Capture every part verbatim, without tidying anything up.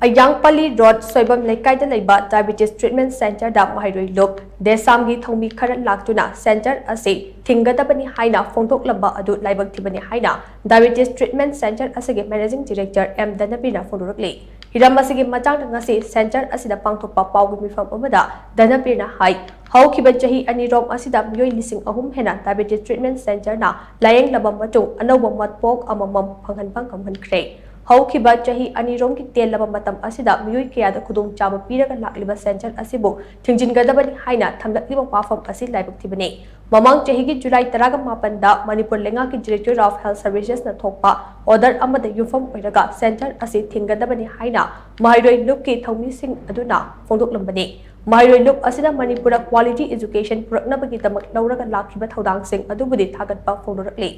ꯑꯌꯥꯡꯄꯜꯂꯤ road Soibam ꯂꯩꯀꯥꯏꯗ ꯂꯩꯕ diabetes treatment ꯁꯦꯟꯇꯔꯗ ꯃꯍꯩꯔꯣꯏ ꯂꯨꯞ ꯗꯦꯁꯥꯝꯒꯤ ꯊꯧꯃꯤ ꯈꯔ ꯂꯥꯛꯇꯨꯅ ꯁꯦꯟꯇꯔ ꯑꯁꯤ ꯊꯤꯡꯒꯗꯕꯅꯤ ꯍꯥꯏꯅ ꯐꯣꯡꯗꯣꯛꯂꯝꯕ ꯑꯗꯨ ꯂꯥꯏꯕꯛ ꯊꯤꯕꯅꯤ ꯍꯥꯏꯅ ꯗꯥꯏꯕꯦꯇꯤꯁ ꯇ꯭ꯔꯤꯠꯃꯦꯟ ꯁꯦꯟꯇꯔ ꯑꯁꯤꯒꯤ ꯃꯦꯅꯦꯖꯤꯡ ꯗꯤꯔꯦꯛꯇꯔ ꯑꯦꯝ ꯙꯅꯕꯤꯔꯅ ꯐꯣꯡꯗꯣꯔꯛꯂꯤ꯫ ꯍꯤꯔꯝ ꯑꯁꯤꯒꯤ ꯃꯇꯥꯡꯗ ꯉꯁꯤ ꯁꯦꯟꯇꯔ ꯑꯁꯤꯗ ꯄꯥꯡꯊꯣꯛꯄ ꯄꯥꯎꯒꯤ ꯃꯤꯐꯝ ꯑꯃꯗ ꯙꯅꯕꯤꯔꯅ ꯍꯥꯏ, ꯍꯧꯈꯤꯕ ꯆꯍꯤ ꯑꯅꯤꯔꯣꯝ ꯑꯁꯤꯗ ꯃꯤꯑꯣꯏ ꯂꯤꯁꯤꯡ ꯑꯍꯨꯝ ꯍꯦꯟꯅ ꯗꯥꯏꯕꯦꯇꯤꯁ ꯇ꯭ꯔꯤꯠꯃꯦꯟ ꯁꯦꯟꯇꯔꯅ ꯂꯥꯌꯦꯡꯂꯕ ꯃꯇꯨꯡ ꯑꯅꯧꯕ ꯃꯄꯣꯛ ꯑꯃꯃꯝ ꯐꯪꯍꯟꯕ ꯉꯝꯍꯟꯈ꯭ꯔꯦ꯫ ꯍꯧꯈꯤꯕ ꯆꯍꯤ ꯑꯅꯤꯔꯣꯝꯒꯤ ꯇꯦꯜꯂꯕ ꯃꯇꯝ ꯑꯁꯤꯗ ꯃꯤꯑꯣꯏ ꯀꯌꯥꯗ ꯈꯨꯗꯣꯡꯆꯥꯕ ꯄꯤꯔꯒ ꯂꯥꯛꯂꯤꯕ ꯁꯦꯟꯇꯔ ꯑꯁꯤꯕꯨ ꯊꯤꯡꯖꯤꯟꯒꯗꯕꯅꯤ ꯍꯥꯏꯅ ꯊꯝꯂꯛꯂꯤꯕ ꯋꯥꯐꯝ ꯑꯁꯤ ꯂꯥꯏꯕꯛ ꯊꯤꯕꯅꯤ꯫ ꯃꯃꯥꯡ ꯆꯍꯤꯒꯤ ꯖꯨꯂꯥꯏ ꯇꯔꯥꯒ ꯃꯥꯄꯟꯗ ꯃꯅꯤꯄꯨꯔ ꯂꯩꯉꯥꯛꯀꯤ Directorate of Health Servicesꯅ ꯊꯣꯛꯄ order ꯑꯃꯗ ꯌꯨꯝꯐꯝ ꯑꯣꯏꯔꯒ ꯁꯦꯟꯇꯔ ꯑꯁꯤ ꯊꯤꯡꯒꯗꯕꯅꯤ ꯍꯥꯏꯅ ꯃꯍꯩꯔꯣꯏ ꯂꯨꯞꯀꯤ ꯊꯧꯃꯤꯁꯤꯡ ꯑꯗꯨꯅ ꯐꯣꯡꯗꯣꯛꯂꯝꯕꯅꯤ꯫ ꯃꯍꯩꯔꯣꯏ ꯂꯨꯞ ꯑꯁꯤꯅ ꯃꯅꯤꯄꯨꯔꯗ quality education ꯄꯨꯔꯛꯅꯕꯒꯤꯗꯃꯛ ꯂꯧꯔꯒ ꯂꯥꯛꯈꯤꯕ ꯊꯧꯗꯥꯡꯁꯤꯡ ꯑꯗꯨꯕꯨꯗꯤ ꯊꯥꯒꯠꯄ ꯐꯣꯡꯗꯣꯔꯛꯂꯤ꯫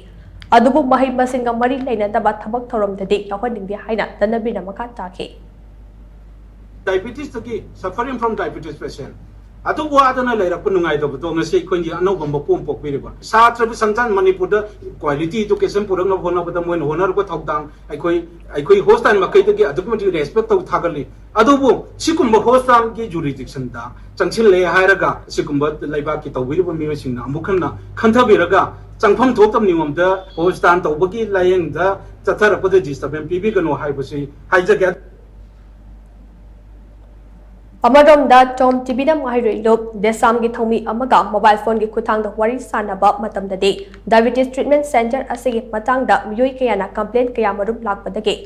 ꯑꯗꯨꯕꯨ ꯃꯍꯩ ꯃꯁꯤꯡꯒ ꯃꯔꯤ ꯂꯩꯅꯗꯕ ꯊꯕꯛ ꯊꯧꯔꯝꯗꯗꯤ ꯌꯥꯎꯍꯟꯅꯤꯡꯗꯦ ꯍꯥꯏꯅ ꯙꯅꯕꯤꯔꯅ ꯃꯈꯥ ꯇꯥꯈꯤ꯫ Diabetesꯇꯒꯤ, suffering from diabetes patient, ꯑꯗꯨ ꯋꯥꯗꯅ ꯂꯩꯔꯛꯄ ꯅꯨꯡꯉꯥꯏꯇꯕꯗꯣ ꯉꯁꯤ ꯑꯩꯈꯣꯏꯒꯤ ꯑꯅꯧꯕ ꯃꯄꯣꯛ ꯑꯃ ꯄꯣꯛꯄꯤꯔꯤꯕ ꯁꯥꯇ꯭ꯔꯕꯨ ꯁꯪꯁꯥꯟ ꯃꯅꯤꯄꯨꯔꯗ quality education ꯄꯨꯔꯛꯅꯕ ꯍꯣꯠꯅꯕꯗ ꯃꯣꯏꯅ ꯍꯣꯠꯅꯔꯛꯄ ꯊꯧꯗꯥꯡ ꯑꯩꯈꯣꯏ, ꯑꯩꯈꯣꯏ hospital ꯃꯈꯩꯗꯒꯤ ꯑꯗꯨꯛꯀꯤ ꯃꯇꯤꯛ respect ꯇꯧ ꯊꯥꯒꯠꯂꯤ꯫ ꯑꯗꯨꯕꯨ ꯁꯤꯒꯨꯝꯕ hospitalꯒꯤ jurisdictionꯗ ꯆꯪꯁꯤꯜꯂꯦ ꯍꯥꯏꯔꯒ ꯁꯤꯒꯨꯝꯕ ꯂꯩꯕꯥꯛꯀꯤ ꯇꯧꯕꯤꯔꯤꯕ ꯃꯤꯑꯣꯏꯁꯤꯡꯅ ꯑꯃꯨꯛ ꯍꯟꯅ ꯈꯟꯊꯕꯤꯔꯒ ꯆꯪꯐꯝ ꯊꯣꯛꯇꯕ ꯅꯤꯌꯣꯝꯗ hospital ꯇꯧꯕꯒꯤ ꯂꯥꯌꯦꯡꯗ ꯆꯠꯊꯔꯛꯄꯗ disturbance ꯄꯤꯕꯤꯒꯅꯨ ꯍꯥꯏꯕꯁꯤ ꯍꯥꯏꯖꯒꯦ꯫ ꯑꯃꯔꯣꯝꯗ ꯇꯣꯝ ꯇꯤꯚꯤꯅ ꯃꯍꯩꯔꯣꯏ ꯂꯨꯞ ꯗꯦꯁꯥꯝꯒꯤ ꯊꯧꯃꯤ ꯑꯃꯒ mobile phoneꯒꯤ ꯈꯨꯠꯊꯥꯡꯗ ꯋꯥꯔꯤ ꯁꯥꯟꯅꯕ ꯃꯇꯝꯗꯗꯤ diabetes treatment center ꯑꯁꯤꯒꯤ ꯃꯇꯥꯡꯗ ꯃꯤꯑꯣꯏ ꯀꯌꯥꯅ complaint ꯀꯌꯥ ꯃꯔꯨꯝ ꯂꯥꯛꯄꯗꯒꯤ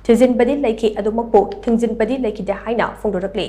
ꯊꯤꯖꯤꯟꯕꯗꯤ ꯂꯩꯈꯤ, ꯑꯗꯨꯃꯛꯄꯨ ꯊꯤꯡꯖꯤꯟꯕꯗꯤ ꯂꯩꯈꯤꯗꯦ ꯍꯥꯏꯅ ꯐꯣꯡꯗꯣꯔꯛꯂꯤ꯫